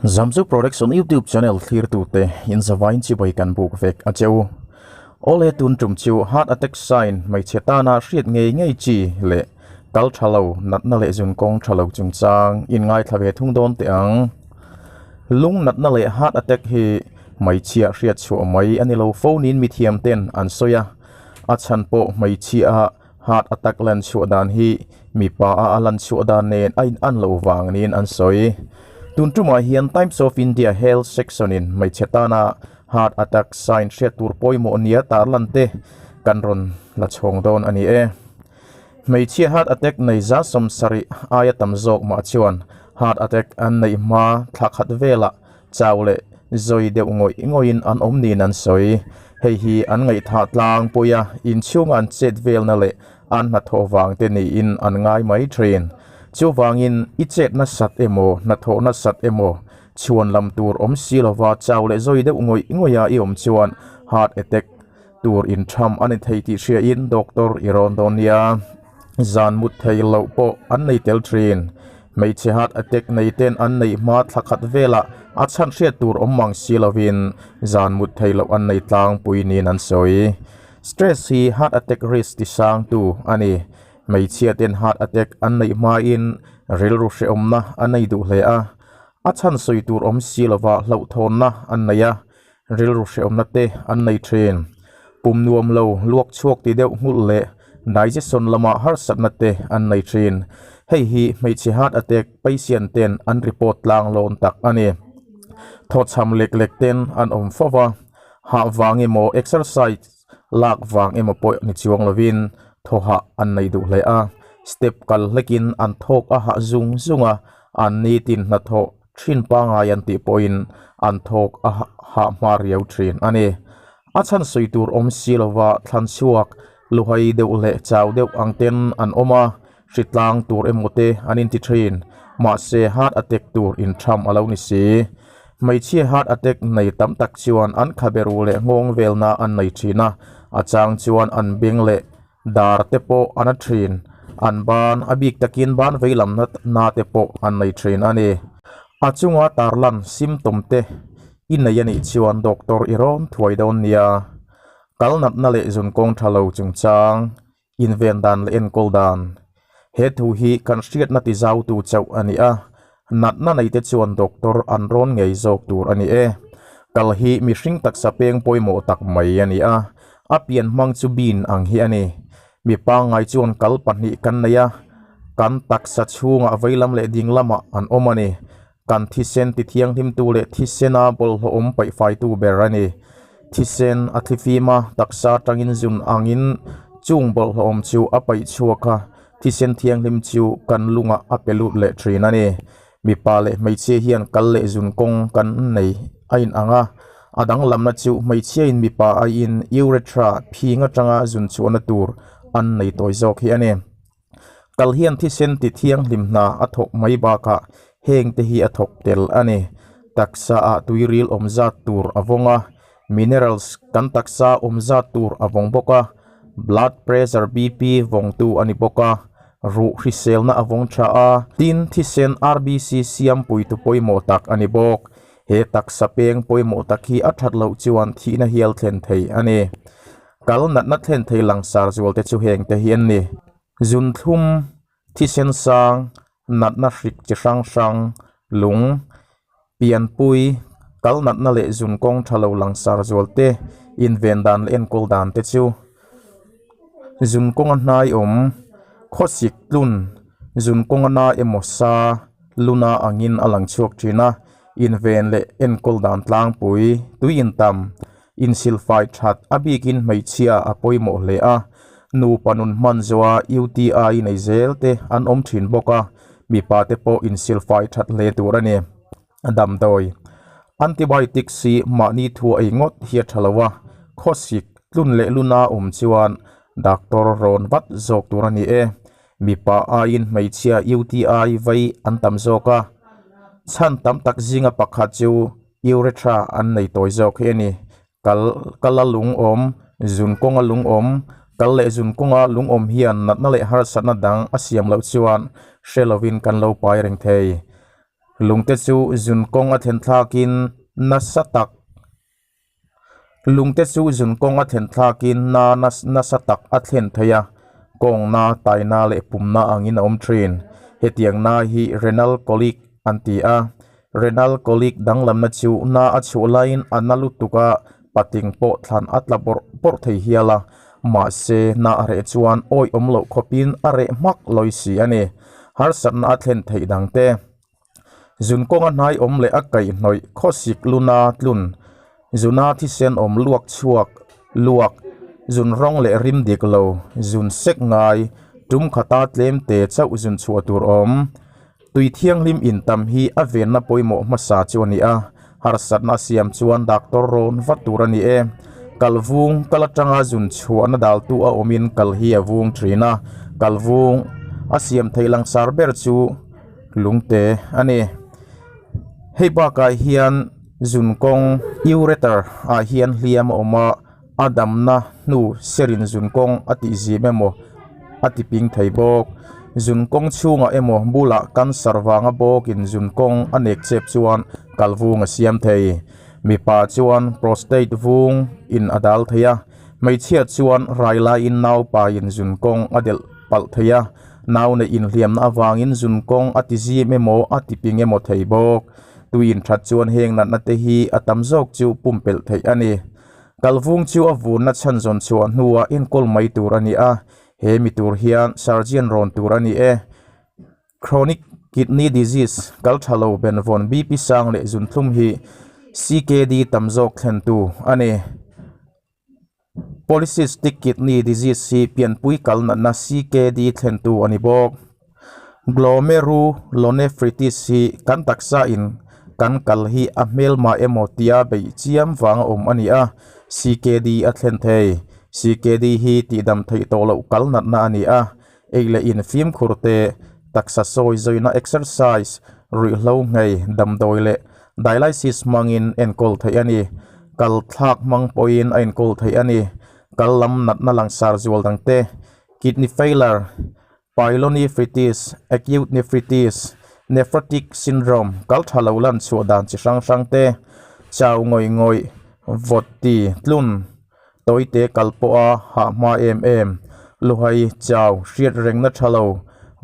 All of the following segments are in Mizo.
Zamzuk Production YouTube channel thlirtute in zavain chibai kan buk vek a che u. Awle tun tum chu heart attack sign hmeichhe tana hriat ngei ngei chi leh kal tha lo natna leh zun kawng tha lo chungchang in ngaithla ve thung dawn teh ang. Lung natna leh heart attack hi hmeichhia hriat chhuah mai a ni lo fo niin mithiam ten an sawi a, a chhan pawh hmeichhia heart attack lan chhuah dan hi mipa a a lan chhuah dan nen a in an loh vang niin an sawi. Tun tumah hian Times of India Health section in hmeichhe tana heart attack sign hriat tur pawimawh nia tarlan te kan rawn la chhawng dawn a ni e. Hmeichhia heart attack nei za 70 aia tam zawk mah chuan heart attack an neih hma thla khat velah chau leh zawi deuh ngawih ngawih in an awm niin an sawi. Hei hi an ngaihthah tlang pui a, inchhunga an chet velna leh an hnathawh vang te niin an ngai mai thin. Chuvangin i chet nasat emaw hnathawh nasat emaw chhuan lam tur awm si lova chau leh zawi deuh ngawih ngawih a i awm chuan heart attack Tur intham a ni thei tih hriain doctor i rawn dawn nia. Zan mut thei loh pawh an nei tel thin. Hmeichhe heart attack nei ten an neih hma thla khat velah a chhan hriat tur awm mang si lovin zan mut thei loh an nei tlangpui niin an sawi. Stress hi heart attack risk ti sangtu a ni. Hmeichhia ten heart attack an neih hmain rilru hrehawmna an nei duh hle a. A chhan sawi tur awm si lova hlauhthawnna an nei a. Rilru hrehawmna te an nei thin. Pum nuam lo, luak chhuak ti deuh nghulh leh digestion lama harsatna te an nei thin. Hei hi hmeichhe heart attack patient ten an report tlang lawn tak a ni. Thawchham lek lek ten an awm fo va, hah vang emaw exercise lak vang emaw pawh ni chuang lovin thaw hah an nei duh hle a. Step kal hlekin an thawk a hah zung zung a, an nitin hnathawh Thin pangai an tih pawhin an thawk a hah hma riau thin a ni. A chhan sawi tur awm si lova thlan chhuak luhai deuh leh chau deuh ang ten an awm a, hritlang tur emaw te an inti thin. Mahse heart attack tur intham a lo ni si. Hmeichhia heart attack nei tam tak chuan an khabe ru leh nghawng velna an nei thin a, a chang chuan an beng leh Dar te pawh an a thin, an ban a bik takin ban vei lam na te pawh an nei thin a ni. A chunga tarlan symptom te i nei a nih chuan doctor i rawn thuai dawn nia. Kal natna leh zun kawng tha lo chungchang, inven dan leh enkawl dan. He thu hi kan hriatna ti zautu chauh a ni a, natna nei te chuan doctor an rawn ngei zawk tur a ni e. Kal hi mihring taksa peng pawimawh tak mai a ni a, a pian hmang chu bin ang hi a ni. Mi pangngai chuan kal pahnih kan nei a, kan taksa chhungah veilam leh ding lamah an awm a ni. Kan thisen ti thianghlimtu leh thisena bawlhhlawh awm paihfaitu ber a ni. Thisen a thlifim a, taksa atangin zun angin chung bawlhhlawh awm chu a paih chhuak a, thisen thianghlim chu kan lungah a pe lut leh thin a ni. Mipa leh hmeichhia hian kal leh zun kawng kan nei a inang a, a danglamna chu hmeichhiain mipa aiin urethra phing atanga zun chhuahna tur an nei tawi zawk hi a ni. Kal hian thisen ti thianghlim hna a thawk mai bakah heng te hi a thawk tel a ni. Taksa ah tuiril awm zat tur a vawng a, minerals kan taksa awm zat tur a vawng bawk a, blood pressure BP vawngtu a ni bawk a, ruh hriselna a vawng tha a, tin thisen RBC siam puitu pawimawh tak a ni bawk. He taksa peng pawimawh tak hi a that loh chuan thihna hial thlen thei a ni. Kal natna thlen thei langsar zual te chu heng te hi an ni. Zun thlum, thisen sang, natna hrik chi hrang hrang, lung, pianpui, kal natna leh zun kawng tha lo langsar zual te, inven dan leh enkawl dan te chu. Zun kawnga hnai awm, khawsik tlun, zun kawnga na emaw sa, luna angin a lang chhuak thin a, inven leh enkawl dan tlangpui, tui intam, Insilfai that a bikin hmeichhia a pawimawh hle a, nupa nun hman zuah UTI nei zel te an awm thin bawk a, mipa te pawh insilfai that hle tur a ni. Damdawi Antibiotics hi mahni thu a ei ngawt hi a tha lo a, khawsik tlun leh luna awm chuan doctor rawn vat zawk tur a ni e. Mipa aiin hmeichhia UTI vei an tam zawk a, chhan tam tak zinga pakhat chu Urethra an nei tawi zawk hi a ni. Kal kala lung awm, zun kawnga lung awm, kal leh zun kawnga lung awm hian natna leh harsatna dang a siam loh chuan hre lovin kan lo pai reng thei. Lungte chu zun kawng a thlen thlakin nasa tak Lungte chu zun kawng a thlen thlakin na nasa tak a thlen thei a, kawngna, taina leh pumna angin a awm thin. Hetiang na hi renal colic an ti a. Renal colic danglamna chu na a chhuah laiin a na lutuk a, patling pawh thlan a tla bawrh bawrh thei hial a, mahse na a reh chuan awi awm loh khawpin a reh hmak lawi si a ni. Harsatna a thlen theih dangte. Zun kawnga hnai awm leh a kaihhnawih khawsik luna tlun, zuna thisen awm luak chhuak luak, zun rawng leh rim dik lo, zun sek ngai, tum khata tlem te chauh zun chhuah tur awm. Tui thianghlim intam hi a venna pawimawh hmasa chu a ni a, harsatna a siam chuan doctor rawn vat tur a ni e. Kal vung kal atanga zun chhuahna daltu a awmin kal hi a vung thin a, kal vung a siam theih langsar ber chu lungte a ni. Hei bakah hian zun kawng ureter ah hian hliam a awm a. A damna hnu serin zun kawng a tih zim emaw a ti ping thei bawk. Zun kawng chhungah emaw bulah cancer vanga bawkin zun kawng a nek chep chuan kal vung a siam thei. Mipa chuan prostate vung in a dal thei a, hmeichhia chuan rai laiin naupain zun kawng a delh palh thei a, nau neih inhliamna avangin zun kawng a ti zim emaw a ti ping emaw thei bawk. Tui inthat chuan heng natna te hi a tam zawk chu pumpelh theih a ni. Kalvung chu a vunna chhan zawn chhuah hnuah enkawl mai tur a ni a, he mi tur hian surgeon rawn tur a ni e. Chronic kidney disease, kal tha lo benvawn BP sang leh zunthlum hi CKD tam zawk thlentu a ni. Polycystic kidney disease hi pianpui kal natna CKD thlentu a ni bawk. Glomerulonephritis hi kan taksa in kan kal hi a hmelma emaw tia beih chiam vanga awm a ni a, CKD a thlen thei. CKD hi tihdam theih tawh loh kal natna a ni a, ei leh in fimkhur te, taksa sawi zawina exercise, ruihhlo nghei, damdawi leh dialysis hmangin enkawl theih a ni. Kal thlak hmang pawhin a enkawl theih a ni. Kal lam natna langsar zual dangte, kidney failure, Pyelonephritis, acute nephritis, nephrotic syndrome, kal tha lo lan chhuah dan chi hrang hrang te, chau ngawih ngawih, vawt ti, tlun, tawite kal pawha hah hma em em, luhai, chau, hriat rengna tha lo,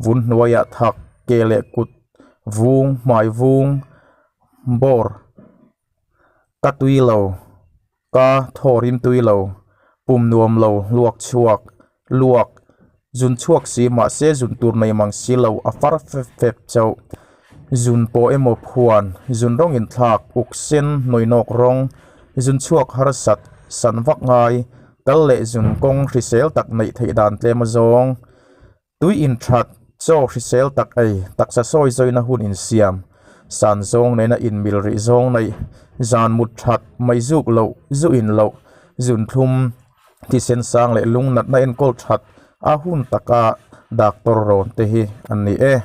vun hnuaiah thak, ke leh kut vung, hmai vung, bawr, ka tui lo. Ka thaw rim tui lo, pum nuam lo, luak chhuak, luak, zun chhuak si mahse zun tur nei mang si lo a far fep fep chauh. Zun pawh emaw phuan, zun rawng inthlak, uk sen, nawinawk rawng, zun chhuak harsat, san vak ngai, kal leh zun kawng hrisel tak neih theih dan tlem a zawng. Tui inthat, chaw hrisel tak ei, taksa sawi zawina hun insiam, san zawng nena inmil rih zawng neih, zan mut that, mai zuk loh, zu in loh, zun thlum, thisen sang leh lung natna enkawl that a hun taka doctor rawn te hi an ni e.